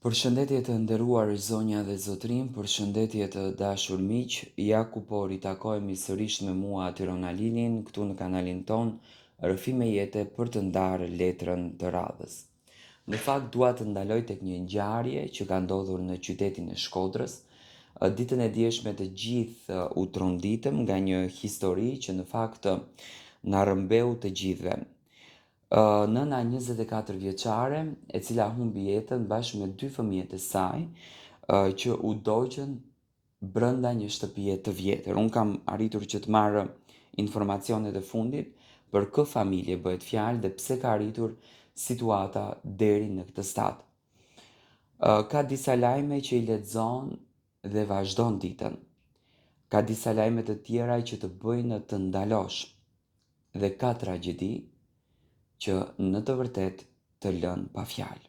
Përshëndetje të nderuar zonja dhe zotërinj, përshëndetje të dashur miq, ja ku po ritakohemi sërish me mua Tiron Alilin këtu në kanalin tonë Rrëfime Jete për të ndarë letrën të radhës. Në fakt dua të ndaloj tek një ngjarje që ka ndodhur në qytetin e Shkodrës. Ditën e djeshme të gjithë u tronditëm nga një histori që në fakt na rrëmbeu të gjithëve. Nëna 24 vjeçare, e cila humbi jetën bashkë me dy fëmijët e saj, që u dogjën brenda një shtëpie të vjetër. Unë kam arritur që të marr informacionet e fundit për kë familje bëhet fjalë dhe pse ka arritur situata deri në këtë stad. Ka disa lajme që i lexon dhe vazhdon ditën. Ka disa lajme të tjera që të bëjnë të ndalosh. Dhe ka tragjedi që në të vërtetë të lënë pa fjalë.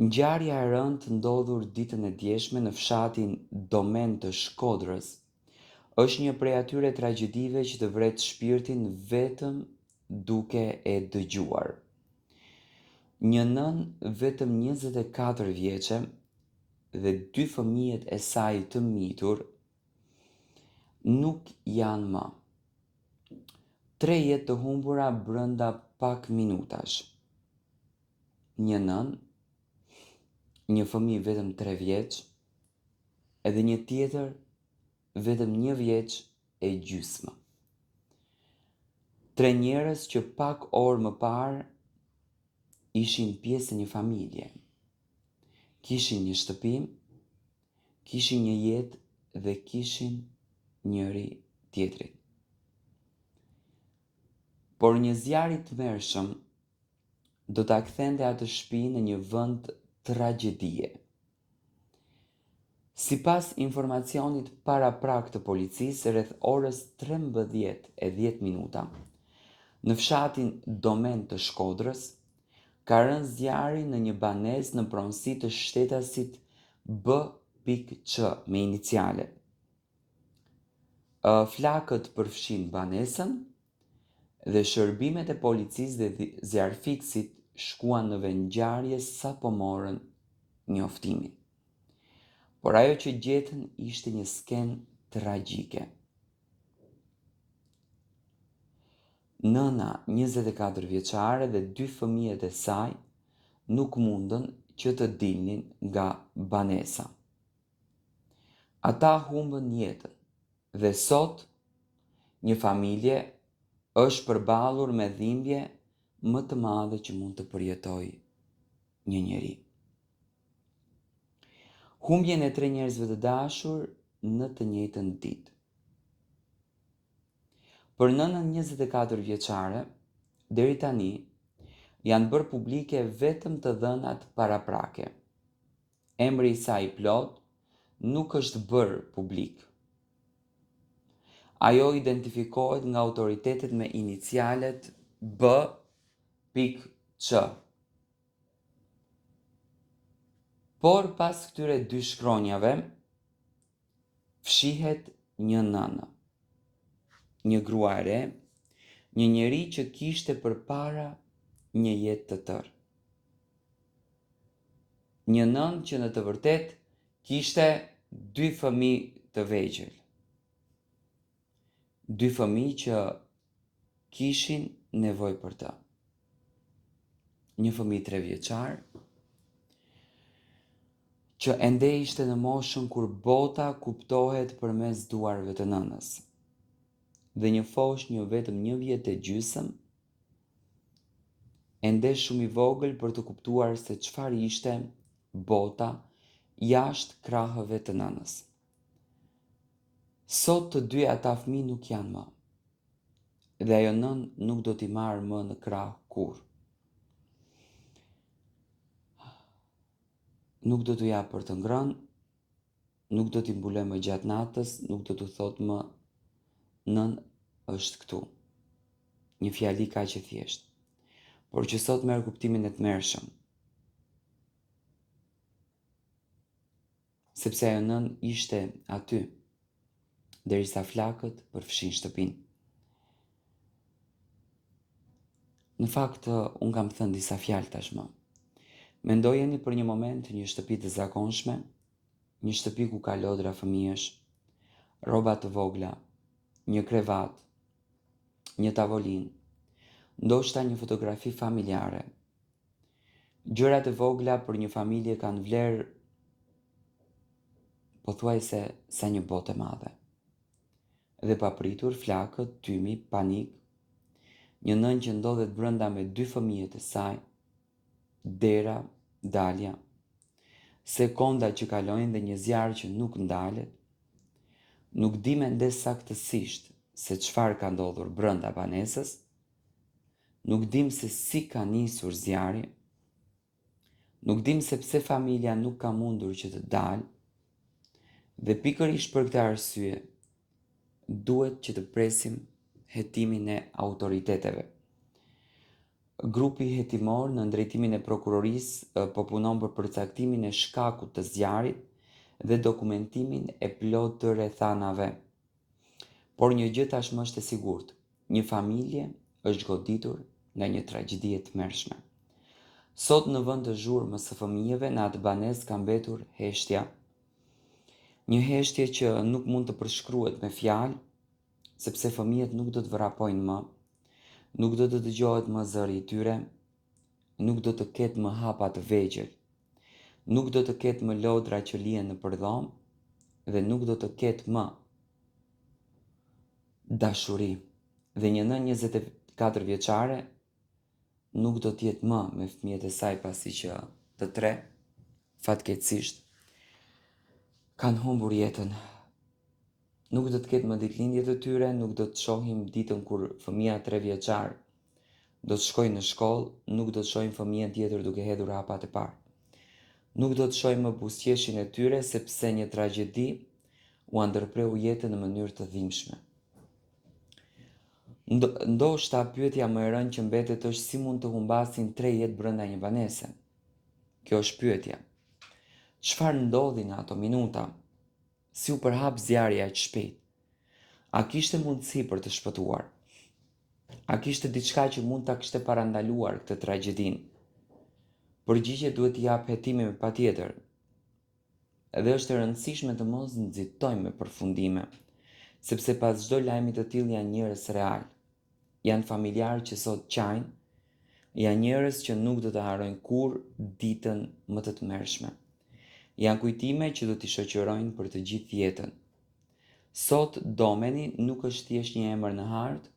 Ngjarja e rëndë ndodhur ditën e djeshme në fshatin Domen të Shkodrës, është një prej atyre tragjedive që të vret shpirtin vetëm duke e dëgjuar. Një nënë vetëm 24 vjeçe dhe dy fëmijët e saj të mitur nuk janë më. Tre jetë të humbura brenda pak minutash. Një nënë, një fëmijë vetëm 3 vjeç, edhe një tjetër vetëm një vjeç e gjysmë. Tre njerëz që pak orë më parë ishin pjesë e një familje. Kishin një shtëpi, kishin një jetë dhe kishin njëri tjetrin. Por një zjarr i tmerrshëm do ta kthente atë shtëpi në një vend tragjedie. Sipas informacionit paraprak të policisë, rreth orës 13 e 10 minuta, në fshatin Domen të Shkodrës, ka rënë zjarri në një banesë në pronësi të shtetasit B.Ç me iniciale. Flakët përfshinë banesën dhe shërbimet e policisë dhe zjarrfikësit shkuan në vendngjarje sapo morën njoftimin. Por ajo që gjetën ishte një skenë tragjike. Nëna 24 vjeçare dhe dy fëmijët e saj nuk mundën që të dilnin nga banesa. Ata humbën jetën dhe sot një familje është përballur me dhimbje më të madhe që mund të përjetojë një njeri. Humbjen e tre njerëzve të dashur në të njëjtën ditë. Për nënën 24 vjeçare, deri tani janë bërë publike vetëm të dhënat paraprake. Emri i saj i plotë nuk është bërë publik. Ajo identifikohet nga autoritetet me inicialet B.Ç. Por pas këtyre dy shkronjave fshihet një nënë, një grua e re, një njeri që kishte përpara një jetë të tërë. Një nënë që në të vërtetë kishte dy fëmijë të vegjël. Dy fëmijë që kishin nevojë për të. Një fëmijë 3 vjeçar që ende ishte në moshën kur bota kuptohet përmes duarve të nënës. Dhe një foshnjë vetëm një vjet e gjysmë, ende shumë i vogël për të kuptuar se çfarë ishte bota jashtë krahëve të nënës. Sot të dy ata fëmijë nuk janë më. Dhe ajo nënë nuk do t'i marrë më në krah kurrë. Nuk do t'u japë për të ngrënë, nuk do t'i mbulojë më gjatë natës, nuk do t'u thotë më nënë është këtu. Një fjali kaq e thjeshtë, por që sot merr kuptimin e tmerrshëm. Sepse ajo nënë ishte aty, derisa flakët përfshinë shtëpinë. Në fakt, unë kam thënë disa fjalë tashmë. Mendojeni për një moment një shtëpi të zakonshme, një shtëpi ku ka lodra fëmijësh, rroba të vogla, një krevat, një tavolinë, ndoshta një fotografi familjare. Gjërat e vogla për një familje kanë vlerë pothuajse sa një botë e madhe. Dhe papritur, flakët, tymi, panik, një nënë që ndodhet brenda me dy fëmijët e saj, dera, dalja, sekonda që kalojnë dhe një zjarr që nuk ndalet, nuk dimë ende saktësisht se çfarë ka ndodhur brenda banesës, nuk dimë se si ka nisur zjarri, nuk dimë se pse familja nuk ka mundur që të dalë, dhe pikërisht për këtë arsye, duhet që të presim hetimin e autoriteteve. Grupi hetimor nën drejtimin e prokurorisë po punon për përcaktimin e shkakut të zjarrit dhe dokumentimin e plotë të rrethanave. Por një gjë tashmë është e sigurt, një familje është goditur nga një tragjedi e tmerrshme. Sot në vend të zhurmës së fëmijëve në atë banesë ka mbetur heshtja. Një heshtje që nuk mund të përshkruhet me fjalë, sepse fëmijët nuk do të vrapojnë më, nuk do të dëgjohet më zëri i tyre, nuk do të ketë më hapa të vegjël, nuk do të ketë më lodra që lihen nëpër dhomë dhe nuk do të ketë më dashuri. Dhe një nënë 24 vjeçare nuk do të jetë më me fëmijët e saj pasi që të tre fatkeqësisht kanë humbur jetën. Nuk do të ketë më ditëlindje të tyre, nuk do të shohim ditën kur fëmija 3 vjeçar do të shkojë në shkollë, nuk do të shohim fëmijën tjetër duke hedhur hapat e parë. Nuk do të shohim më buzëqeshjen e tyre sepse një tragjedi ua ndërpreu jetën në mënyrë të dhimbshme. Ndoshta pyetja më e rëndë që mbetet është si mund të humbasin tre jetë brenda një banese. Kjo është pyetja. Çfarë ndodhi në ato minuta? Si u përhap zjarri aq shpejt? A kishte mundësi për të shpëtuar? A kishte diçka që mund ta kishte parandaluar këtë tragjedinë? Përgjigje duhet t'i japë hetimi me patjetër. Dhe është e rëndësishme të mos nxitojmë me përfundime, sepse pas çdo lajmi të tillë janë njerëz realë, janë familjarë që sot qajnë, janë njerëz që nuk do të harrojnë kurrë ditën më të tmerrshme. Janë kujtime që do t'i shoqërojnë për të gjithë jetën. Sot Domeni nuk është thjesht një emër në hartë,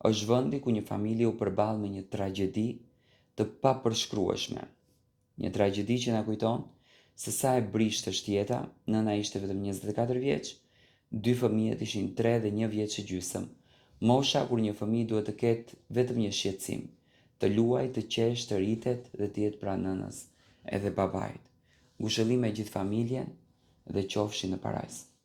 është vendi ku një familje u përball me një tragjedi të papërshkrueshme. Një tragjedi që na kujton se sa e brishtë është jeta, nëna ishte vetëm 24 vjeç, dy fëmijët ishin 3 dhe 1 vjeç e gjysëm. Mosha kur një fëmijë duhet të ketë vetëm një shqetësim, të luajë, të qeshë, të rritet dhe të jetë pranë nënës edhe babait. Ngushëllime gjithë familjen dhe qofshin në parajsë.